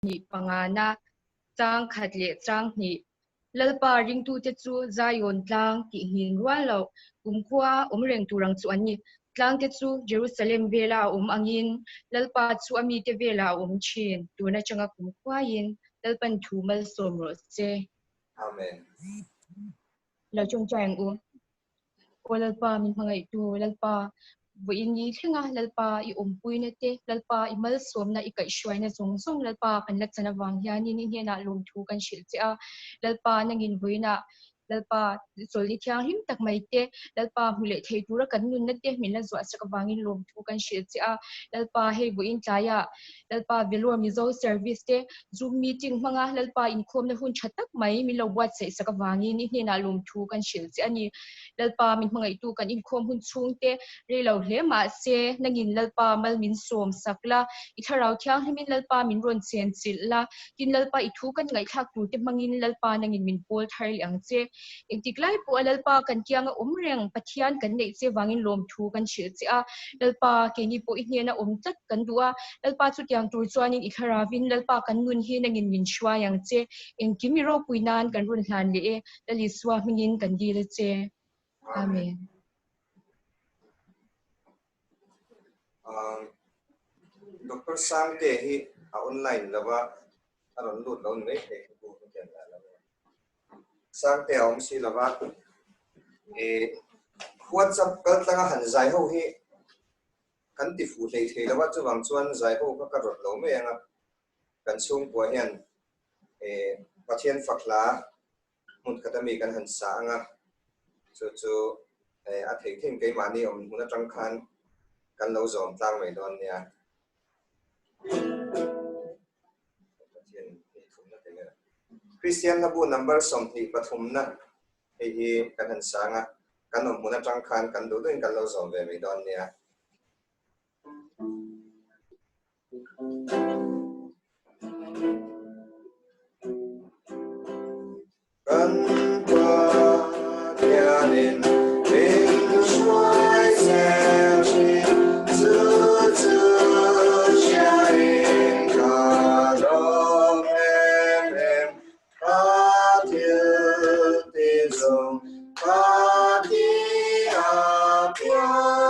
Hnih pangana, chang khat leh chang hnih. Lalpa ringtute chu Zion tlang tih nghin rual loh kumkhua awm reng tur ang chu an ni. Tlangte chu Jerusalem vela a awm angin Lalpa chu a mite velah a awm thin. Tun atanga kumkhuaiin Lalpan thu malsawm rawh se. Amen. Lo tawngtai ang u. Aw Lalpa, min hmangaihtu Lalpa, vawiin ni thlenga Lalpa i awmpuina te, Lalpa i malsawmna i kaihhruaina zawng zawng Lalpa kan la chan avang hianin i hnenah lawmthu kan hrilh che a. Lalpa, nangin vawiinah Lalpa chawlhni thianghlim tak mai te, Lalpa hmu leh thei tura kan nunna te min la zuahsak avangin lawmthu kan hrilh che a. Lalpa, hei vawiin tlaiah Lalpa Vellore Mizo Service te Zoom meeting hmanga Lalpa inkhawmna hun tha tak mai min lo buatsaih sak avangin i hnenah lawmthu kan hrilh che a ni. Lalpa min hmangaihtu kan inkhawm hun chhungte rei lo hle mahse nangin Lalpa mal min sawm sak la, i thlarau thianghlimin Lalpa min rawn chen chilh la, tin Lalpa i thu kan ngaihthlak turte hmangin Lalpa nangin min pawl thar leh ang che. Engtik lai pawh a Lalpa kan kianga awm reng Pathian kan neih che vangin lawmthu kan hrilh che a. Lalpa, keini pawh i hnena awm tlat kan duh a. Lalpa chutiang tur chuanin i thlaravin Lalpa kan nun hi nangin min hruai ang che. Engkim i ropui nan kan rawn hlan leh e. Lal Isua hmingin kan dil a che. Amen. Doctor Sangte hi a online lova a rawn lut lo ni mai thei ka bu hian lah lo e. Sangte a awm si lova e WhatsApp kal tlanga han zai ho hi kan ti fuh hlei thei lova chuvang chuan zai ho kha ka rawt lo mai anga kan chhungkua hian e Pathian fak hla hmun khat ami kan han sa anga chu chu a thei thein keimahni awm hmun atang khan kan lo zawm tlang mai dawn nia. Kristian hlabu number 23na hei hi kan han sang a, kan awm hmun atang khan kan duh duhin kan lo zawm ve mai dawn nia. Kan Pathianin min hruai zel thin, chu chu hriain ka lawm em em. Ka thil ti zawng ka ti apiang.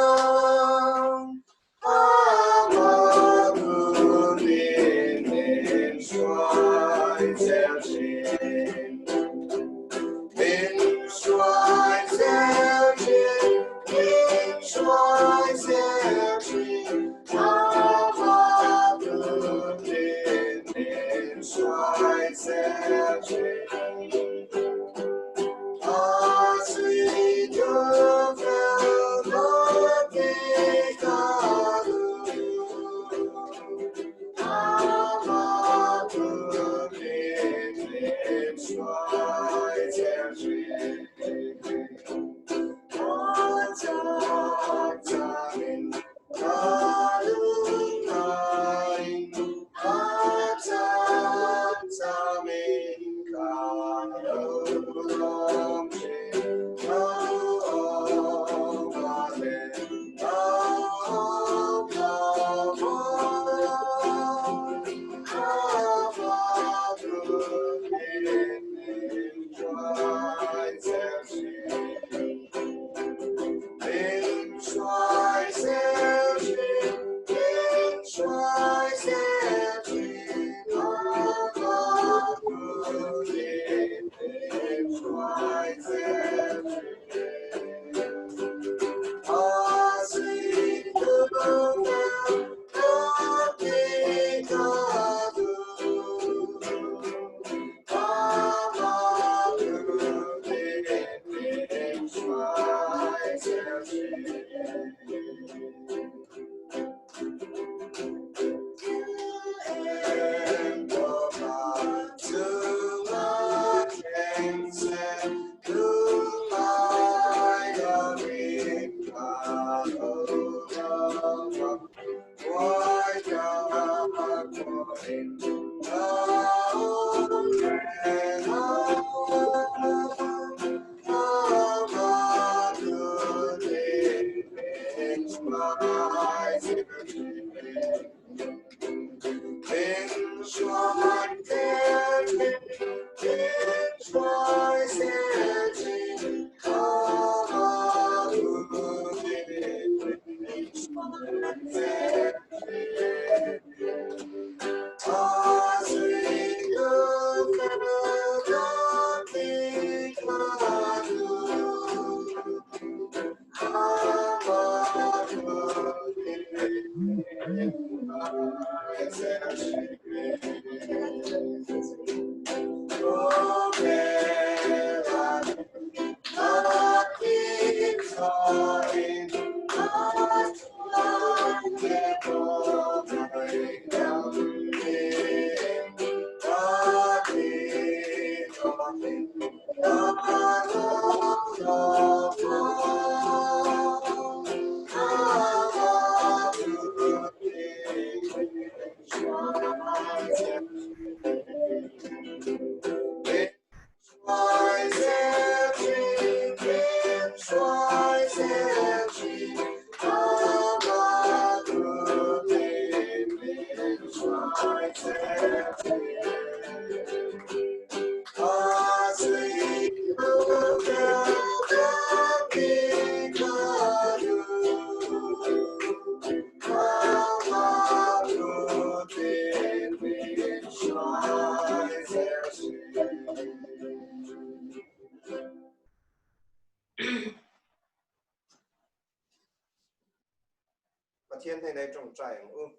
Pathian hnenah i tawngtai ang u.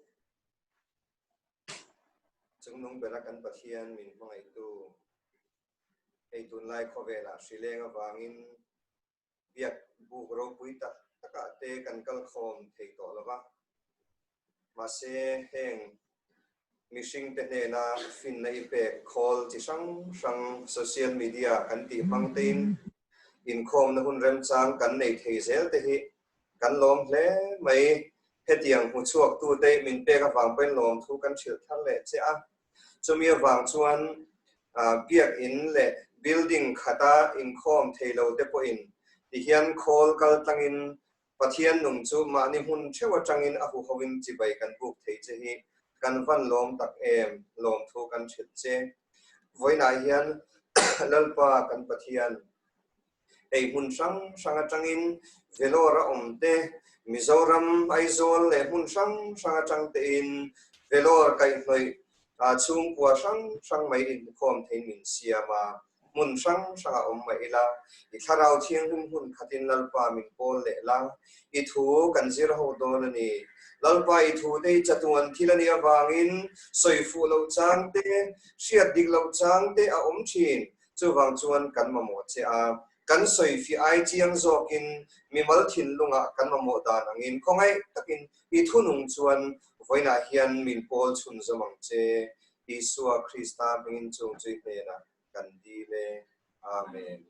Chungnung bera kan Pathian min hmangaihtu hei tunlai khawvelah hrileng avangin biak buk ropui tak takah te kan kal khawm thei tawh lo va. Mahse heng mihringte hnena finna i pek khawl chi hrang hrang social media kan tih hmang tein inkhawmna hun remchang kan nei thei zel te hi kan lawm hle mai. Hetiang hmu chhuaktute min pek avang pawhin lawmthu kan hrilh thar leh che a. Chumi avang chuan biakinn leh building khata inkhawm thei lo te pawhin tihian khawl kal tlangin Pathian nung chu mahni hmun theuh atangin a huhoin chibai kan buk thei che hi kan van lawm tak em, lawmthu kan hrilh che. Vawiinah hian Lalpa kan Pathian ei hmun hrang hrang atangin Vellore a awm te, Mizoram, Aizawl leh hmun hrang hrang atang tein Vellore kaihhnawih chhungkua hrang hrang mai inkhawm theiin min siam a, hmun hrang hrang a awm mah ila, i thlarau thianghlim hun khatin Lalpa min pawl leh la, i thu kan zir ho dawn a ni. Lalpa i thu te hi chatuan thil a nih avangin sawi fuh loh chang te, hriat dik loh chang te a awm thin. Chuvang chuan kan mamawh che a, kan sawi fiah ai chiang zawkin mimal thinlungah kan mamawh dan angin khawngaih takin i thunung chuan vawiinah hian min pawl chhun zawm ang che. Isua Krista hmingin chung chu i hnenah kan dil e. Amen.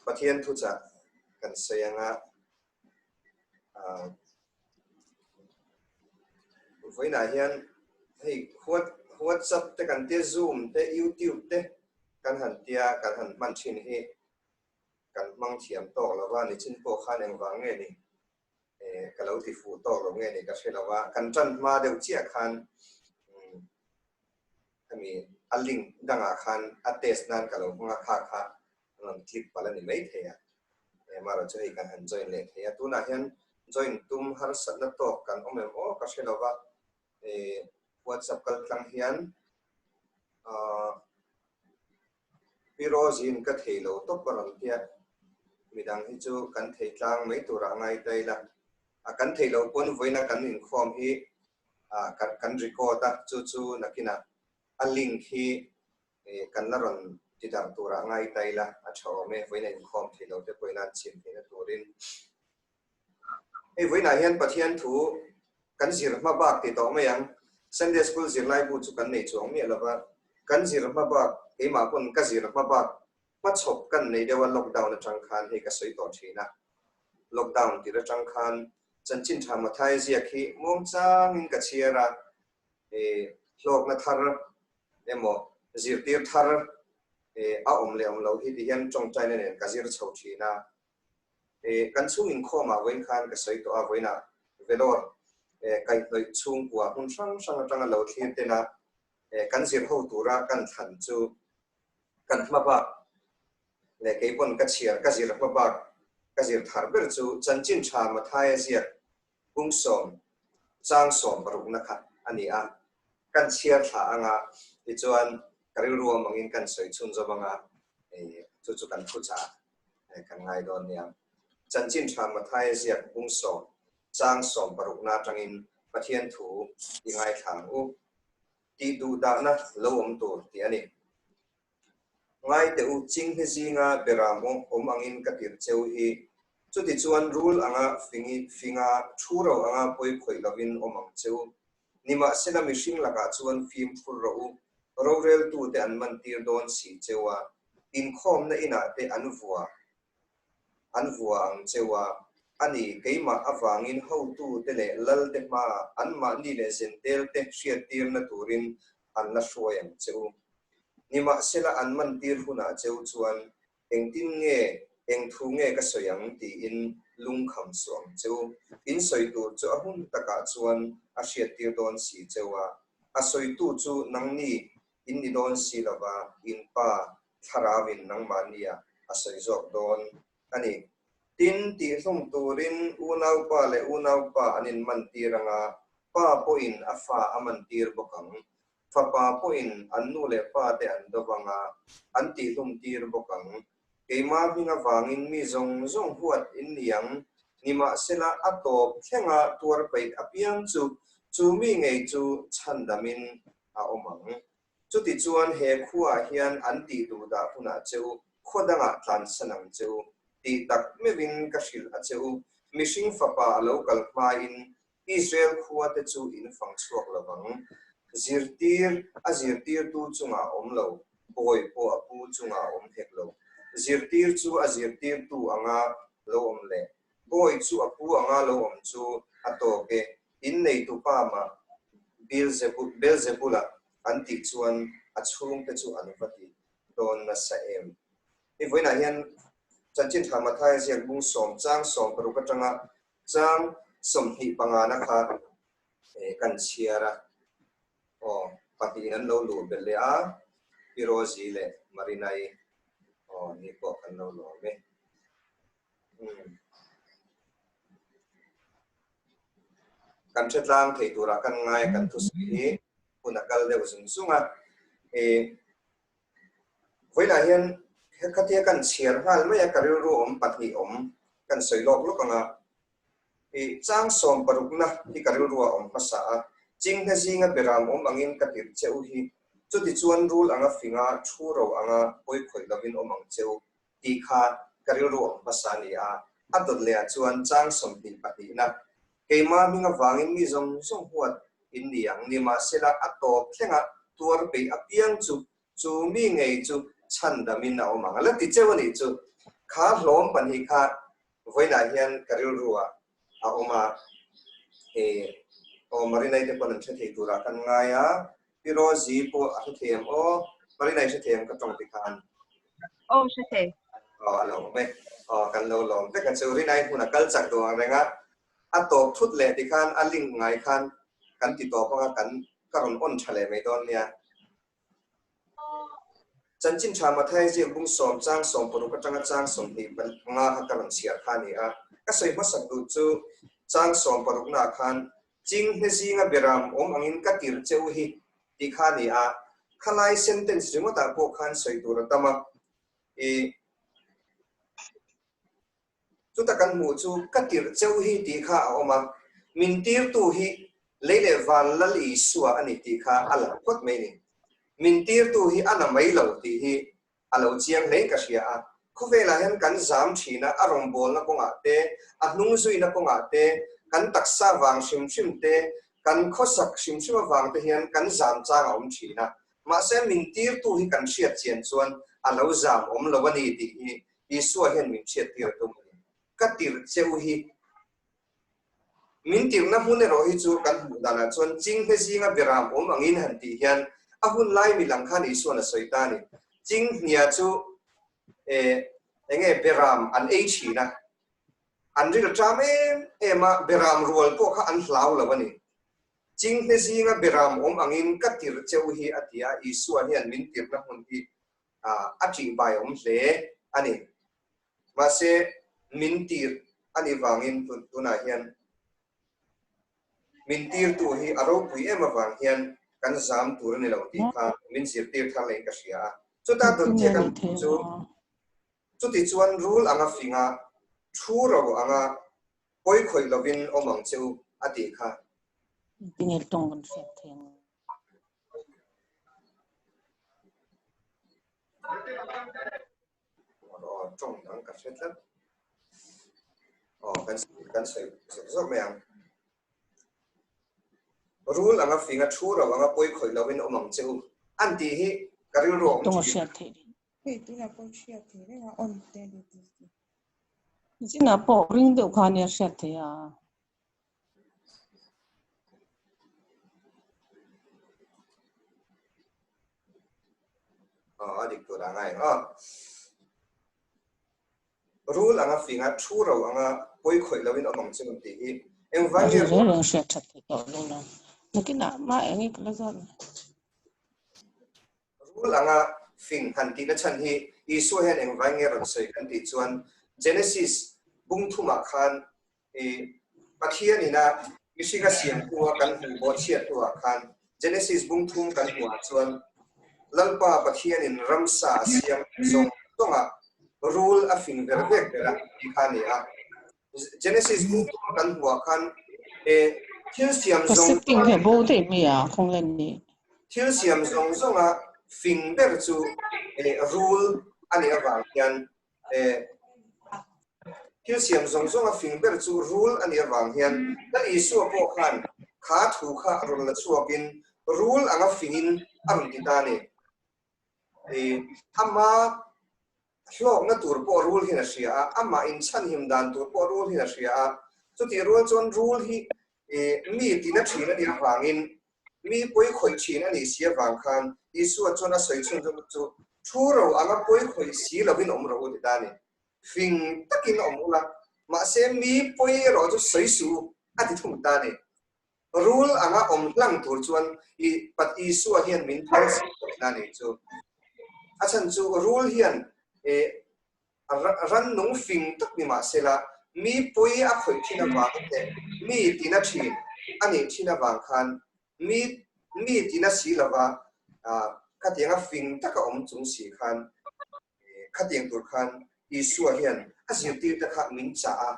Pathian thuchah kan sawi anga vawiinah hian hei WhatsApp te kan tia Zoom te YouTube te kan han tia kan han hman thin hi kan hmang thiam tawk lo va nichin pawh khan engvang nge ni ka lo ti fuh tawk lo nge ni ka hre lo va kan tan hma deuh chiah khan hemi a link dangah khan a test nan ka lo hmang a kha kha rawn click palh a ni mai thei a emarawh chu hei kan han join leh thei a tunah hian join tum harsatna tawk kan awm em aw ka hre lo va whatsapp kal tlang hian Pi Rosie in ka thei lo tawp a rawn tia midang hi chu kan thei tlang mai turah ngai ta ila a kan thei lo pawn vawiina kan inkhawm hi kan record a chu chu nakinah a link hi kan la rawn ti darh turah ngai ta ila a tha awm e vawiina inkhawm thei lo te pawhin an chhim theihna turin. Hei vawiinah hian Pathian thu kan zir hma bak ti tawh mai ang. Sunday School zirlai bu chu kan nei chuang miah lova, kan zir hma bak keimah pawn ka zir hma bak hmachhawp kan nei deuh a lockdown atang khan hei ka sawi tawh thin a. Lockdown tir atang khan chanchin tha Mathai ziak hi muangchangin ka chhiar a, hlawkna thar emaw zirtir thar a awm leh awm loh hi ti hian tawngtaina nen ka zir chho thin a. Kan chhung inkhawmah vawiin khan ka sawi tawh a, vawiinah Vellore kaihhnawih chhungkua hmun hrang hrang atanga lo thlir tena kan zir ho tura kan thlan chu kan hma bak leh kei pawn ka chhiar ka zir hma bak ka zir thar ber chu chanchin tha Mathaia ziak pungsawm chang 60na kha a ni a, kan chhiar thla anga tichuan ka rilru awm angin kan sawi chhun zawm anga chu chu kan thuchah kan ngai dawn nia. Chanchin tha Mathaia ziak bung sawm chang 60na atangin Pathian thu i ngaithla ang u tih duh dahna lo awm tur tih a ni. Ngaite u chinghi zinga beram awm angin ka tirh cheu hi, chutichuan rul anga fingi finga thu ro anga pawi khawih lovin awm ang cheu. Nimahsela mihring lakah chuan fimkhur rawh u, roreltute an mantir dawn si cheu a, inkhawmna inah te an vua an vua ang cheu a, a ni, keimah avangin hotute leh lalte hmaah anmahni leh zentelte hriattirna turin an la hruai ang che u. Nimahsela an mantir hunah cheu chuan engtin nge? Eng thu nge ka sawi ang tiin lungkham suh ang che u. In sawi tur chu a hun takah chuan a hriattir dawn si cheu a, a sawitu chu nangni in ni dawn si lova in pa thlarauin nangmahnia a sawi zawk dawn a ni. Tin, tihhlum turin unaupa leh unaupa an inmantir anga pa pawhin a fa a mantir bawk ang. Fapa pawhin an nu leh pa te an do anga an tihhlum tir bawk ang. Keimah hming avangin mi zawng zawng huat in ni ang, nimahsela a tawp thlenga tuar peih apiang chu chu mi ngei chu chhandamin a awm ang. Chutichuan he khuaah hian an tih duh dah hunah che u, khaw dangah tlansan ang che u, tih tak meuhin ka hrilh a che u, mihring fapa a lo kal hmain Israel khuate chu in fang chhuak lo vang. Zirtir a zirtirtu chungah a awm lo, bawi pawh a pu chungah a awm hek lo. Zirtir chu a zirtirtu anga lo awm leh, bawi chu a pu anga lo awm chu a tawk e. In neitupa mah Beelzebula an tih chuan a chhungte chu an va ti dawn nasa em? Hei vawiinah hian Chanchin Tha Mathaia ziak bung sawm chang 16 atanga chang 25 na kha kan chhiar a, aw pahnihin an lo luh belh leh a, Pi Rosie leh Marinai aw ni pawh kan lo lawm e. Umm. Kan hre tlang thei turah kan ngai a kan thusawi hi hun a kal deuh zung zung a. E vawiinah hian khatia kan chhiar nghal mai a ka rilru awm pahnih awm kan sawi lawk lawk ang a. I chang sawm parukna hi ka rilru a awm hmasa a, Chinghne zinga beram awm angin ka tirh che u hi, chutichuan rul anga finga thu ro anga pawi khawih lovin awm ang che u tih kha ka rilru awm hmasa a ni a, a dawt leh ah chuan chang 22 na keimah hming avangin mi zawng zawng huat in ni ang, nimahsela a tawp thlenga tuar peih apiang chu chu mi ngei chu chhandamin a awm ang a la ti cheu a nih chu. Kha hlawm pahnih kha vawiinah hian ka rilru ah a awm a, he aw Marinai te pawn an hre thei turah kan ngai a, Pi Rosie pawh a hre thei em aw, Marinai hre thei em ka tawng tikhan. Aw hre thei. Aw a lo awm e, aw kan lo lawm vek a chu Rinai hmun a kal chak duh ang reng a, a tawp thut leh tikhan a link ngai khan kan ti tawp anga kan ka rawn on tha leh mai dawn nia. Chanchin tha Mathaia ziak bung sawm chang 16 atanga chang 25 kha ka rawn chhiar kha a ni a. Ka sawi hmasak duh chu chang 16 naah khan Chinghne zinga beram awm angin ka tir che u hi tih kha a ni a. Khalai sentence ringawtah pawh khan sawi tur a tam a. I Chuta kan hmuh chu ka tirh cheu hi tih kha a awm a, min tirtu hi lei leh van Lal Isua a ni tih kha a lang phawt mai ni. Min tirtu hi a na mai lo tih hi a lo chiang hlein ka hria a. Khawvelah hian kan zam thin a, a rawngbawlna kawngah te, a hnung zuina kawngah te, kan taksa vang hrim hrim te, kan khawsak hrim hrim avang te hian kan zam chang a awm thin a. Mahse min tirtu hi kan hriat chian chuan a lo zam awm lo a ni tih hi Isua hian min hriattir a tum a ni. Ka tirh che u hi. Min tirhna hmun erawh hi chu kan hmuh danah chuan Chinghne zinga beram awm angin han tih hian a hun lai mi lang khan Isua'n a sawi ta a ni. Chinghnia chu eh enge beram an ei thin a, an ril ṭam em em a, beram rual pawh kha an hlau lo a ni. Chinghne zinga beram awm angin ka tirh che u hi a ti a, Isua hian min tirhna hmun hi a ṭihbai awm hle a ni. Mahse, min tir a nih vangin tunah hian min tirtu hi a ropui em avang hian kan zam tur a ni lo tih kha min zirtir thar leh in ka hria a. Chuta dawtchia kan hmuh chu chuti chuan rul anga finga thu ro anga pawi khawih lovin awm ang che u a tih kha. Tinge tawng kan hriat thei ang. Tawng dang ka hre tlat. Aw kan kan sawi zawk zawk mai ang. Rul anga finga thu ro anga pawi khawih lovin awm ang che u. An tih hi ka rilru a awm Tawng a thin. hriat theih reng. Hei tunah pawh hriat theih reng a on te ni ti ti. Nichinah pawh ring deuh kha nia hriat theih a. Aw a dik tur a ngai ang aw. Rul anga finga thu ro anga pawi khawih loin awm ang che rawn tih hi engvang nge Rul reng hriat that theih tawh lo lo. Nakinah mah eng nge ka la zawt ang. Rul anga fing han tihna chhan hi Isua hian engvang nge rawn sawi kan tih chuan Genesis bung thumah khan i Pathian ina mihringa siamtu a kan hmuh bawh chhiattu ah khan Genesis bung thum kan hmuh ah chuan Lalpa Pathian in ramsa a siam zawng zawng ah rul a fing ber vek ber a tih kha a ni a. Genesis bung thum a kan hmuh ah khan e thil siam Ka zawng setting hi a bo daih mai a, kawng len ni. Thil siam zawng zawng a fing ber chu e rul a nih avang hian Thil siam zawng zawng a fing ber chu rul a nih avang hian Lal Isua pawh khan kha thu kha a rawn la chhuakin rul anga fingin a rawn ti ta a ni. Ama hlawkna tur pawh rul hian a hria a, amah inchhanhim dan tur pawh rul hian a hria a. Chutih rual chuan rul hi mi tina thin a nih avangin Mi pawi khawih thin a nih si avang khan Isua chuan a sawi chhun zawk chu, Thu ro anga pawi khawih si lovin awm rawh u ti ta a ni. Fing takin awm ula, mahse mi pawi erawh chu sawi suh u a ti thung ta a ni. Rul anga awm hlang tur chuan i Pat Isua hian min phal si tawh ina ni chu. A chhan chu rul hian i rannung fing tak ni mah sela, mi pawi a khawih thin avang leh mi tina thin a nih thin avang khan mi mi tina si lova khatianga fing taka awm chung si khan khatiang tur khan Isua hian a zirtir te kha min chah a.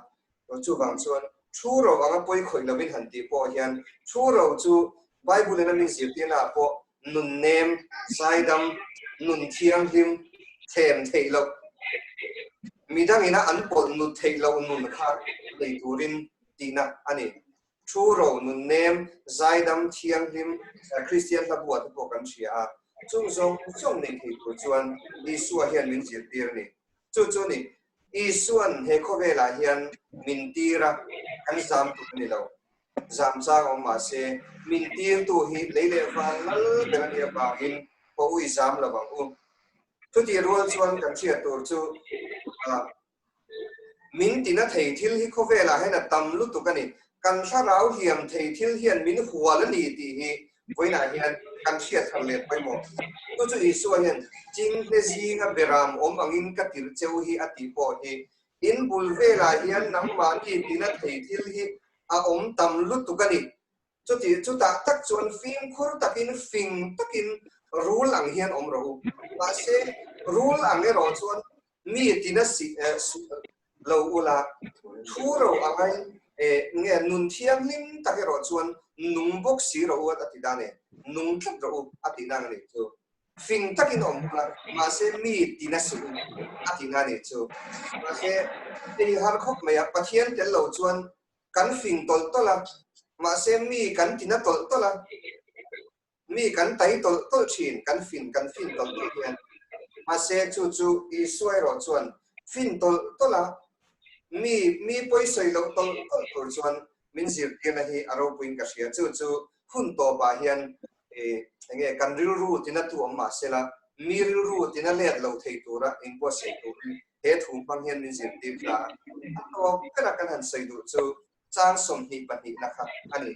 Chuvang chuan thu ro anga pawi khawih lovin han tih pawh hian thu ro chu Bible in a min zirtirna ah pawh nun nem, zaidam, nun thianghlim, thlem theih loh, midangin a an pawlh nut theih loh nun kha nei turin tihna a ni. Thu ro, nun nem, zaidam, thianghlim, Kristian hla buah te pawh kan hria a, chung zawng zawng nei thei tur chuan Isua hian min zirtir a ni. Chu chu ni, Isuan he khawvelah hian min tir a, kan zam tur a ni lo. Zam chang awm mah se, min tirtu hi lei leh van lal ber a nih avangin pawh ui zam lo ang u. Chutih rual chuan kan hriat tur chu min tina thei thil hi khawvelah hian a tam lutuk a ni. Kan thlarau hliam thei thil hian min hual a ni tih hi vawiinah hian kan hriat thar leh pawimawh. Chu chu Isua hian Chinghne zinga beram awm angin ka tirh cheu hi a tih pawh hi In bul velah hian nangmahni tina thei thil hi a awm tam lutuk a ni. Chuti chutah tak chuan fimkhur takin fing takin rul ang hian awm rawh u. Mahse, rul ang erawh chuan mi tina si lo ula, thu ro angai nge nun thianghlim tak erawh chuan nung bawk si rawh u a ti dan e, nung tlat rawh u a tih dan a nih chu. Fing takin awm ula, mahse mi tina suh u a tihna a nih chu. Mahse, hei har khawp mai a, Pathian tel lo chuan kan fing tawlh tawlh a, mahse mi kan tina tawlh tawlh a, mi kan tai tawlh tawlh thin, kan fin kan fin tawlh tawlh hian. Mahse, chu chu Isua erawh chuan fin tawlh tawlh a, mi mi pawisawi loh tawlh tawlh tur chuan min zirtirna hi a ropuiin ka hria. Chu chu hun tawpah hian enge kan rilru tina tu awm mah sela, mi rilru tina let lo thei tura inbuatsaih turin he thu hmang hian min zirtir ta a. A tawp bera kan han sawi duh chu chang 22 na kha a ni.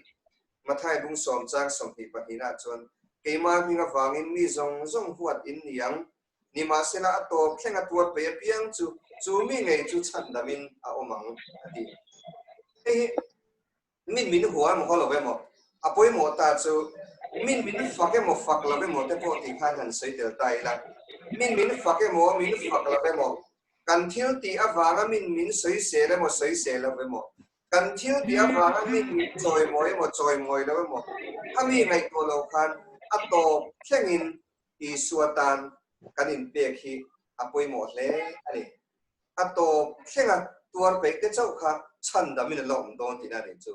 Mathai bung sawm chang 22 ah chuan keimah hming avangin mi zawng zawng huat in ni ang, nimahsela a tawp thleng a tuar pei apiang chu chu mi ngei chu chhandamin a awm ang a ti. Hei hi Min min hua emaw haw lo emaw, a pawimawh ta chu min min fak emaw fak lo emaw te pawh tih khan han sawi tel ta ila. Min min fak emaw min fak lo emaw, kan thil tih avanga min min sawisel emaw sawisel lo emaw, kan thil tih avanga min min chawimawi emaw chawimawi lo emaw, khami ngaihtuah lo khan a tawp thlengin Isua tan kan inpek hi a pawimawh hle a ni. A tawp thlenga tuar peih te chauh kha chhandamin a la awm dawn tihna a nih chu.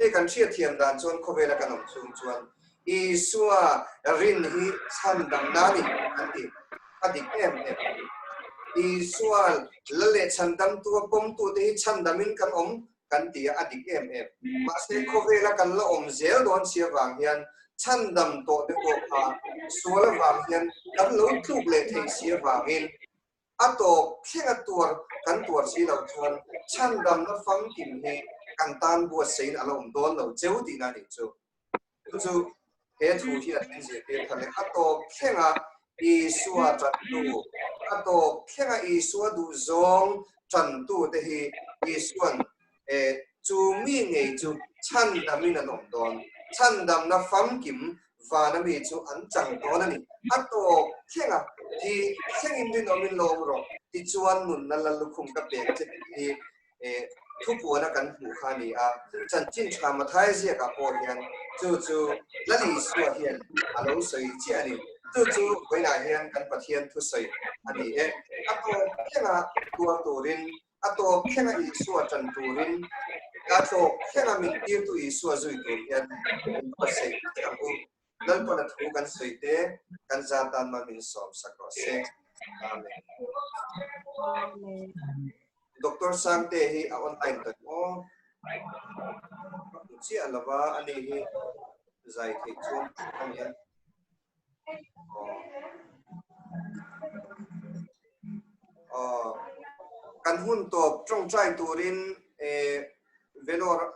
Hei kan hriatthiam dan chuan khawvela kan awm chhung chuan Isua rin hi chhandamna a ni kan ti a dik em em. Isua la leh chhandamtu a pawmtute hi chhandamin kan awm kan ti a, a dik em em. Mahse khawvela kan la awm zel dawn si avang hian chhandam tawh te pawh kha sual avang hian kan lo tluk leh theih si avangin. A tawp thlenga tuar kan tuar si loh chuan chhandamna famkim hi kan tan buatseiin a la awm dawn lo cheu tihna a nih chu. Chu chu he thu hian min zirtir kha le. A tawp thlenga Isua tantu, a tawp thlenga Isua duhzawng tantute hi Isuan chu mi ngei chu chhandamin an awm dawn. Chhandamna famkim vana mi chu an chang dawn a ni. A tawp thlenga thi thlengin rinawmin lawm rawh, tichuan nunna la lukhum ka pek che tih hi thupuana kan hmuh kha a ni a. Chanchin tha Mathai ziakah pawh hian chu chu Lal Isua hian a lo sawi chiah a ni. Chu chu vawiinah hian kan Pathian thusawi a ni e. A tawp thlenga tuar turin A tawp thlenga Isua ṭan turin, a tawp thlenga min tirtu Isua zui tur hian min buatsaih teh ang u. Lalpana thu kan sawi te, kan zan tan mal min sawm sak rawh se. Amen. Doctor Sangte hi a online tawh em aw? Ka hmu chiah lo va, ani hi zai theih chuan a ni a. Kan hun tawp tawngtai turin Vellore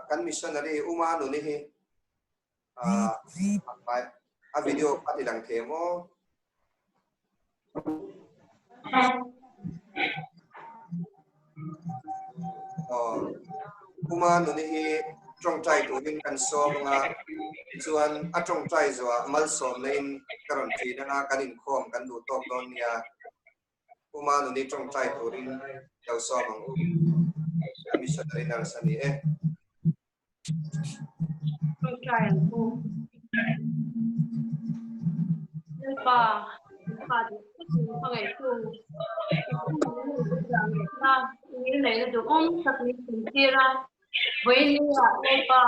kan missionary Uma Nuni hi a video a ti lang thei maw? Uma nuni hi tawngtai turin kan sawm anga chuan a tawngtai zawhah malsawmna in ka rawn ṭin anga kan inkhawm kan duh tawk dawn nia. Uma nuni tawngtai turin lo sawm ang u. A missionary nurse a ni e. Tawngtai ang u. Lalpa, Lalpa duh takin hmangaihtu, i hmangaihna, i ngilneihna duhawm tak min chhuntir a, vawiin ah Lalpa,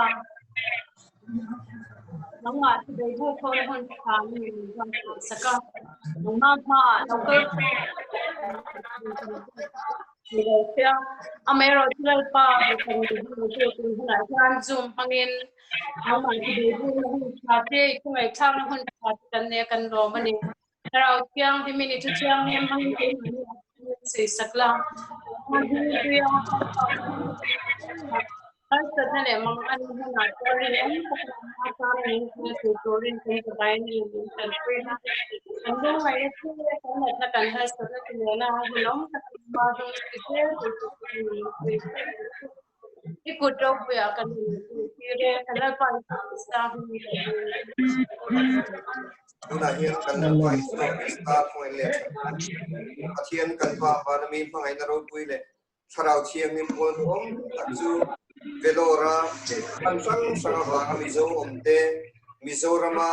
nangmah chu beibuk khawna hun tha mi min buatsaih sak a, nangmah hmaah lo kal Amaherawhchu Lalpa kan hunah hian Zoom hmangin nangmah chu beibukna hun tha te, i khawngaihthlakna hun tha te kan nei a, kan lawm a ni. Thlarau Thianghlimin i thu thianghlim hmangin keimahni a thil sawisak la. Harsatna leh mangan hunah pawh rinawm taka a tan min hmang thei turin kan zavaiin a in tanpui a. Kan lungngaihna te, kan natna kan harsatna te nena rinawm taka hma hnung ti zel thei turin min pui zel ang che. I kut ropuiah kan inzirtir e, kan Lalpa Isua Krista hmingin kan dil. Tunah hian kan Lalpa Isua Krista khawngaih leh thatna, Pathian kan Pa vana mi hmangaihna ropui leh Thlarau Thianghlim pawl duhawm tak chu Vellore-a hman hrang hrang avanga Mizo awmte, Mizorama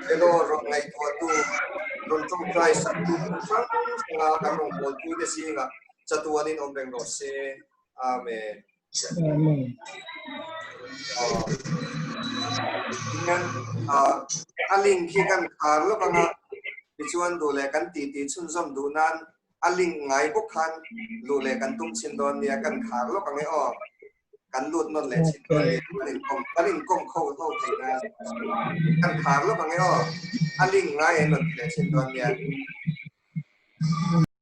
Vellore rawn ngaihtuahtu, rawn tawngtai saktu hmun hrang hranga kan rawngbawlpuite zingah chatuanin awm reng rawh se. Amen. Amen. Tingan a link hi kan khar lawk anga tichuan duh leh kan titi chhunzawm duh nan A link ngai bawk khan luh leh kan tum chhin dawn nia, kan khar lawk ang e aw. Kan lut nawn leh chhin dawn nia, kan inkawm kan inkawm kho ho thei nan. Kan khar lawk ang e aw. A link ngai an rawn ti leh chhin dawn nia.